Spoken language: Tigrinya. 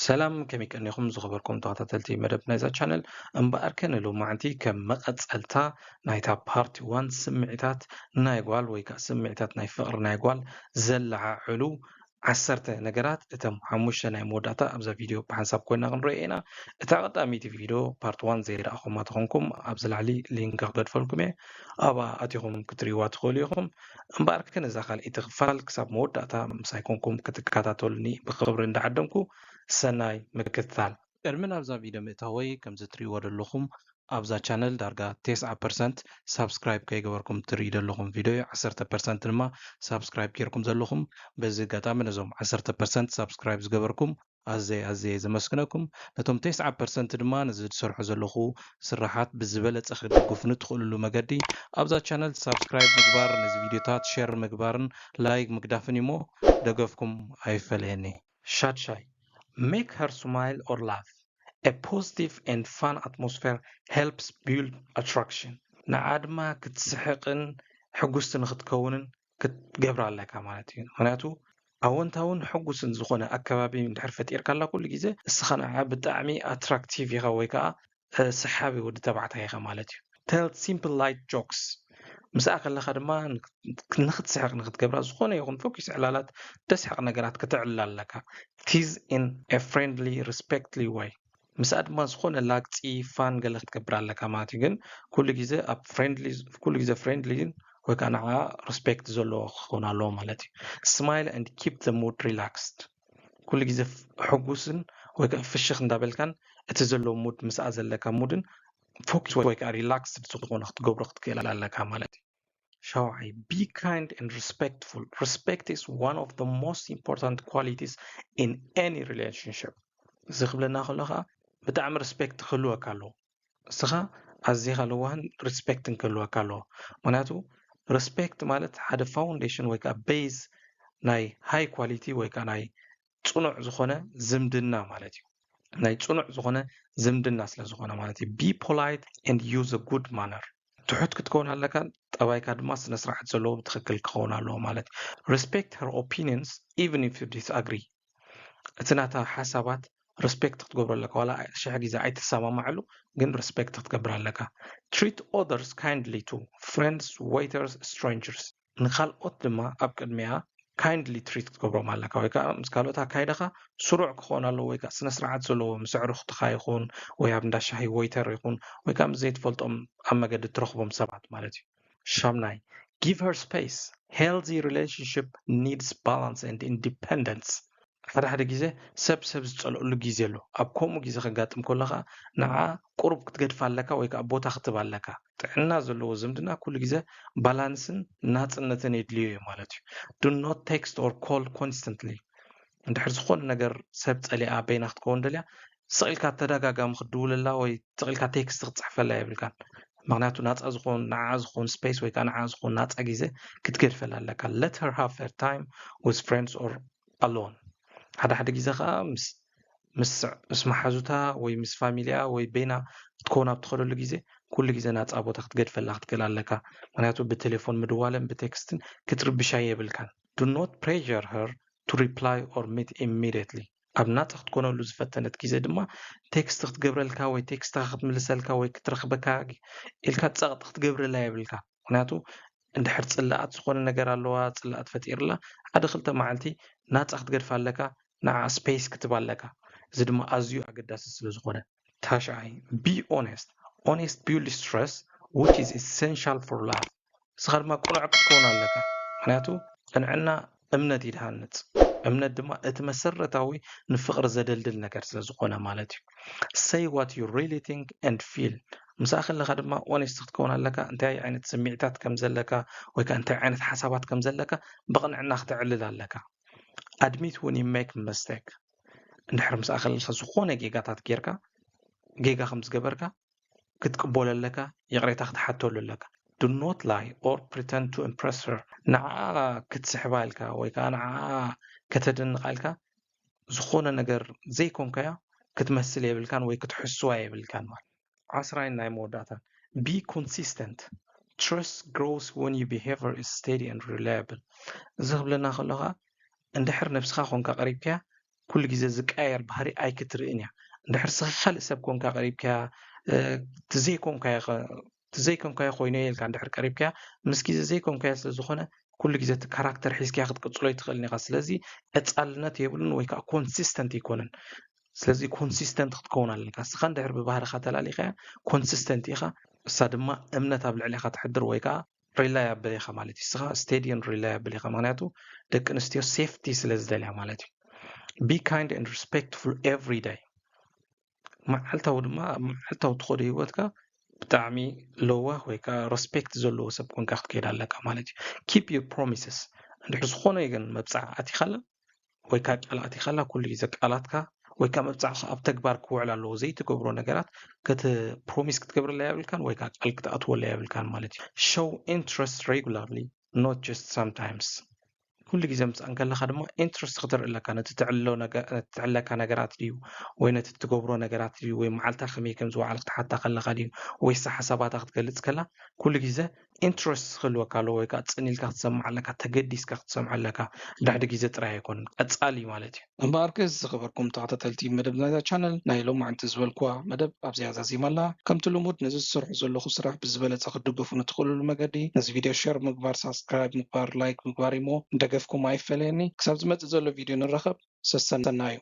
ሰላም፣ ከመይ ቀኒኹም ዝኸበርኩም ተኸታተልቲ መደብ ናይዛ ቻነል? እምበኣርከ ንሎማዕንቲ ከም መቐጸልታ ናይታ ፓርቲ ዋን ስምዒታት ናይ ጓል ወይ ከኣ ስምዒታት ናይ ፍቕሪ ናይ ጓል ዘለዓዕሉ ዓሰርተ ነገራት፣ እቶም ሓሙሽተ ናይ መወዳእታ ኣብዛ ቪድዮ ብሓንሳብ ኮይና ክንሪኦ ኢና። እታ ቀዳመይቲ ቪድዮ ፓርት ዋን ዘይረኣኹማ ተኾንኩም ኣብዚ ላዕሊ ሊንክ ክገድፈልኩም እየ፣ ኣብኣ ኣቲኹም ክትሪእዋ ትኽእሉ ኢኹም። እምበኣርከ ነዛ ካልኣይቲ ክፋል ክሳብ መወዳእታ ምሳይ ኮንኩም ክትከታተሉኒ ብኽብሪ እንዳዓደምኩ ሰናይ ምክትታል። ቅድሚ ናብዛ ቪድዮ ምእታወይ ከምዚ ትሪእዎ ዘለኹም ኣብዛ ቻነል ዳርጋ ተስዓ ፐርሰንት ሳብስክራይብ ከይገበርኩም ትርኢ ዘለኹም ቪድዮ እዩ። ዓሰርተ ፐርሰንት ድማ ሳብስክራይብ ጌርኩም ዘለኹም። በዚ ኣጋጣሚ ነዞም ዓሰርተ ፐርሰንት ሳብስክራይብ ዝገበርኩም ኣዘይ ኣዘየ ዘመስግነኩም። ነቶም ተስዓ ፐርሰንት ድማ ነዚ ዝሰርሖ ዘለኹ ስራሓት ብዝበለጸ ክትድግፉኒ ትኽእልሉ መገዲ ኣብዛ ቻነል ሳብስክራይብ ምግባር፣ ነዚ ቪድዮታት ሸር ምግባርን ላይክ ምግዳፍን እዩሞ ደገፍኩም ኣይፈለየኒ። ሻድሻይ፣ make her smile or laugh. A positive and fun atmosphere helps build attraction. ንዓ ድማ ክትስሕቕን ሕጉስቲ ንኽትከውንን ክትገብራ ኣለካ ማለት እዩ። ምኽንያቱ ኣወንታውን ሕጉስን ዝኾነ ኣከባቢ እንድሕር ፈጢርካላ ኩሉ ግዜ እስኻ ንዓ ብጣዕሚ ኣትራክቲቭ ኢኻ ወይ ከዓ እ፣ ሰሓቢ ወዲ ተባዕታይ ኢኻ ማለት እዩ። Tell simple light jokes. ምስኣ ከለኻ ድማ ንክ-፣ ንኽትስሕቕ ንኽትገብራ ዝኾነ ይኹን ፈኲስ ዕላላት ደስሕቕ ነገራት ክትዕልል ኣለካ። Tease in a friendly, respectful way. ምስኣ ድማ ዝኾነ ላግጺ፣ ፋን ገለ ክትገብር ኣለካ ማለት እዩ። ግን ኩሉ ግዜ ኣብ ፍሬንድሊ፣ ኩሉ ግዜ ፍሬንድሊን ወይ ከዓ ንዓ ሪስፔክት ዘለዎ ክኸውን ኣለዎ ማለት እዩ። Smile and keep the mood relaxed. ኩሉ ግዜ ፍ-፣ ሕጉስን ወይ ከዓ ፍሽኽ እንዳበልካን እቲ ዘሎ ሙድ ምስኣ ዘለካ ሙድን ፎክስ ወይ ከዓ ሪላክስድ ዝኾነ ክትገብሮ ክትክእል ኣለካ ማለት እዩ። ሻውዓይ፣ be kind and respectful. Respect is one of the most important qualities in any relationship. እዚ ክብለና ከሎ ከዓ ብጣዕሚ ሪስፔክት ክህልወካ ኣለዎ። እስኻ ኣዚኻ ለዋህን ሪስፔክትን ክህልወካ ኣለዎ። ምኽንያቱ ሪስፔክት ማለት ሓደ ፋውንዴሽን ወይ ከዓ ቤዝ ናይ ሃይ ኳሊቲ ወይ ከዓ ናይ ጽኑዕ ዝኾነ ዝምድና ማለት እዩ። ናይ ጽኑዕ ዝኾነ ዝምድና ስለ ዝኾነ ማለት እዩ። Be polite and use a good manner. ትሑት ክትከውን ኣለካ፣ ጠባይካ ድማ ስነ ስርዓት ዘለዎ ብትኽክል ክኸውን ኣለዎ ማለት እዩ። Respect her opinions even if you disagree. እቲ ናታ ሓሳባት ሪስፔክት ክትገብሮ ኣለካ። ዋላ ሽሕ ግዜ ኣይትሰማማዕሉ፣ ግን ሪስፔክት ክትገብር ኣለካ። Treat others kindly too, friends, waiters, strangers. ንኻልኦት ድማ ኣብ ቅድሚኣ ካይንድሊ ትሪት ክትገብሮም ኣለካ፣ ወይ ከዓ ምስ ካልኦት ኣካይዳኻ ስሩዕ ክኸውን ኣለዎ፣ ወይ ከዓ ስነ ስርዓት ዘለዎ ምስ ኣዕሩኽትኻ ይኹን፣ ወይ ኣብ እንዳ ሻሂ ወይተር ይኹን፣ ወይ ከዓ ምስ ዘይትፈልጦም ኣብ መገዲ ትረኽቦም ሰባት ማለት እዩ። ሻምናይ፣ give her space. Healthy relationship needs balance and independence. ሓደ ሓደ ግዜ ሰብ ሰብ ዝጸልኦሉ ግዜ ኣሎ። ኣብ ከምኡ ግዜ ከጋጥም ከሎ ኸኣ ንዓ ቁሩብ ክትገድፋ ኣለካ ወይ ከኣ ቦታ ክትህባ ኣለካ። ጥዕና ዘለዎ ዝምድና ኩሉ ግዜ ባላንስን ናጽነትን የድልዮ እዩ ማለት እዩ። Do not text or call constantly. እንድሕር ዝኾነ ነገር ሰብ ጸሊኣ በይና ክትከውን ደልያ፣ ስቕ ኢልካ ተደጋጋሚ ክትድውለላ ወይ ስቕ ኢልካ ቴክስት ክትጽሕፈላ የብልካን። ምኽንያቱ ናጻ ዝኾን፣ ንዓ ዝኾን ስፔስ ወይ ከኣ ንዓ ዝኾን ናጻ ግዜ ክትገድፈላ ኣለካ። Let her have her time with friends or alone. ሓደ ሓደ ግዜ ኸኣ ምስ፣ ምስ፣ ምስ መሓዙታ ወይ ምስ ፋሚሊኣ ወይ በይና ክትከውን ኣብ ትኸደሉ ግዜ ኩሉ ግዜ ናጻ ቦታ ክትገድፈላ ክትክእል ኣለካ። ምኽንያቱ ብቴሌፎን ምድዋልን ብቴክስትን ክትርብሻ የብልካን። Do not pressure her to reply or meet immediately. ኣብ ናጻ ክትኮነሉ ዝፈተነት ግዜ ድማ ቴክስት ክትገብረልካ ወይ ቴክስትኻ ክትምልሰልካ ወይ ክትረኽበካ ኢልካ ጸቕጢ ክትገብረላ የብልካ። ምኽንያቱ እንድሕር ጽላኣት ዝኾነ ነገር ኣለዋ፣ ጽላኣት ፈጢርላ፣ ሓደ ክልተ መዓልቲ ናጻ ክትገድፋ ኣለካ፣ ንዓ ስፔስ ክትህባ ኣለካ። እዚ ድማ ኣዝዩ ኣገዳሲ ስለ ዝኾነ። ታሽዓይ፣ be honest. Honest builds trust, which is essential for love. ንስኻ ድማ ቅኑዕ ክትከውን ኣለካ። ምኽንያቱ ቅንዕና እምነት እዩ ዝሃንጽ። እምነት ድማ እቲ መሰረታዊ ንፍቕሪ ዘደልድል ነገር ስለ ዝኾነ ማለት እዩ። Say what you really think and feel. ምስኣ ከለኻ ድማ ኦኔስት ክትከውን ኣለካ። እንታይ ዓይነት ስምዒታት ከም ዘለካ ወይ ከኣ እንታይ ዓይነት ሓሳባት ከም ዘለካ ብቕንዕና ክተዕልል ኣለካ። Admit when you make mistake. እንድሕር ምስኣ ከለኻ ዝኾነ ጌጋታት ጌርካ፣ ጌጋ ከም ዝገበርካ ክትቅበሎ ኣለካ፣ ይቕሬታ ክትሓተሉ ኣለካ። Do not lie or pretend to impress her. ንዓኣ ክትስሕባ ኢልካ ወይ ከኣ ንዓኣ ከተድንቓ ኢልካ ዝኾነ ነገር ዘይኮንካዮ ክትመስል የብልካን ወይ ክትሕስዋ የብልካን ማለት። ዓስራይ ናይ መወዳእታ፣ be consistent. Trust grows when your behavior is steady and reliable. እዚ ክብለና ከሎ ኸኣ እንድሕር ነብስኻ ኮንካ ቀሪብካያ ኩሉ ግዜ ዝቀያየር ባህሪ ኣይክትርእን እያ። እንድሕር ስኻ ካልእ ሰብ ኮንካ ቀሪብካያ፣ እ፣ እቲ ዘይኮንካዮ ኸ-፣ እቲ ዘይኮንካዮ ኮይነ ኢልካ እንድሕር ቀሪብካያ፣ ምስ ግዜ ዘይኮንካዮ ስለ ዝኾነ፣ ኩሉ ግዜ እቲ ካራክተር ሒዝካያ ክትቅጽሎ ኣይትኽእልን ኢኻ። ስለዚ ቀጻልነት የብሉን ወይ ከዓ ኮንሲስተንት ኣይኮነን። ስለዚ ኮንሲስተንት ክትከውን ኣለካ። ንስኻ እንድሕር ብባህርኻ ተላሊኻያ፣ ኮንሲስተንት ኢኻ። እሳ ድማ እምነት ኣብ ልዕሌኻ ተሕድር ወይ ከዓ ሪላያብል ኢኻ ማለት እዩ። ንስኻ ስቴዲን ሪላያብል ኢኻ። ምኽንያቱ ደቂ ኣንስትዮ ሴፍቲ ስለ ዝደልያ ማለት እዩ። Be kind and respectful every day። መዓልታዊ ድማ፣ ኣብ መዓልታዊ ትኸዶ ህይወትካ ብጣዕሚ ለዋህ ወይ ከዓ ሬስፔክት ዘለዎ ሰብ ኮንካ ክትከይድ ኣለካ ማለት እዩ። Keep your promises። እንድሕር ዝኾነ ግን መብጻዕ ኣቲኻላ ወይ ከዓ ቃል ኣቲኻላ፣ ኩሉ ግዜ ቃላትካ ወይ ከዓ መብጻዕኻ ኣብ ተግባር ክውዕል ኣለዎ። ዘይትገብሮ ነገራት፣ ከቲ ፕሮሚስ ክትገብረላ የብልካን ወይ ከዓ ቃል ክትኣትወላ የብልካን ማለት እዩ። Show interest regularly, not just sometimes። ኩሉ ግዜ ምጽኣን ከለኻ ድማ ኢንትረስት ክትርኢ ኣለካ። ነቲ ትዕሎ ነገ-፣ ነቲ ትዕለካ ነገራት ድዩ፣ ወይ ነቲ ትገብሮ ነገራት ድዩ፣ ወይ መዓልታ ከመይ ከም ዝወዓለ ክትሓታ ከለኻ ድዩ፣ ወይ ሳ ሓሳባታ ክትገልጽ ከላ፣ ኩሉ ግዜ ኢንትረስት ክህልወካ ኣለዎ፣ ወይ ከዓ ጽን ኢልካ ክትሰምዕ ኣለካ፣ ተገዲስካ ክትሰምዕ ኣለካ። ድሕዲ ግዜ ጥራይ ኣይኮነን፣ ቀጻሊ ማለት እዩ። እምበኣርከስ ዝኸበርኩም ተኸታተልቲ መደብ ናይዛ ቻነል፣ ናይ ሎማዕንቲ ዝበልኩዋ መደብ ኣብዚኣ ዛዚማ ኣላ። ከምቲ ልሙድ ነዚ ዝሰርሑ ዘለኹ ስራሕ ብዝበለጸ ክትድግፉ ንትኽእሉሉ መገዲ ነዚ ቪድዮ ሸር ምግባር፣ ሳብስክራይብ ምግባር፣ ላይክ ምግባር እሞ ንደገፍኩም ኣይፈለየኒ። ክሳብ ዝመጽእ ዘሎ ቪድዮ ንራኸብ። ሰሰናዩ።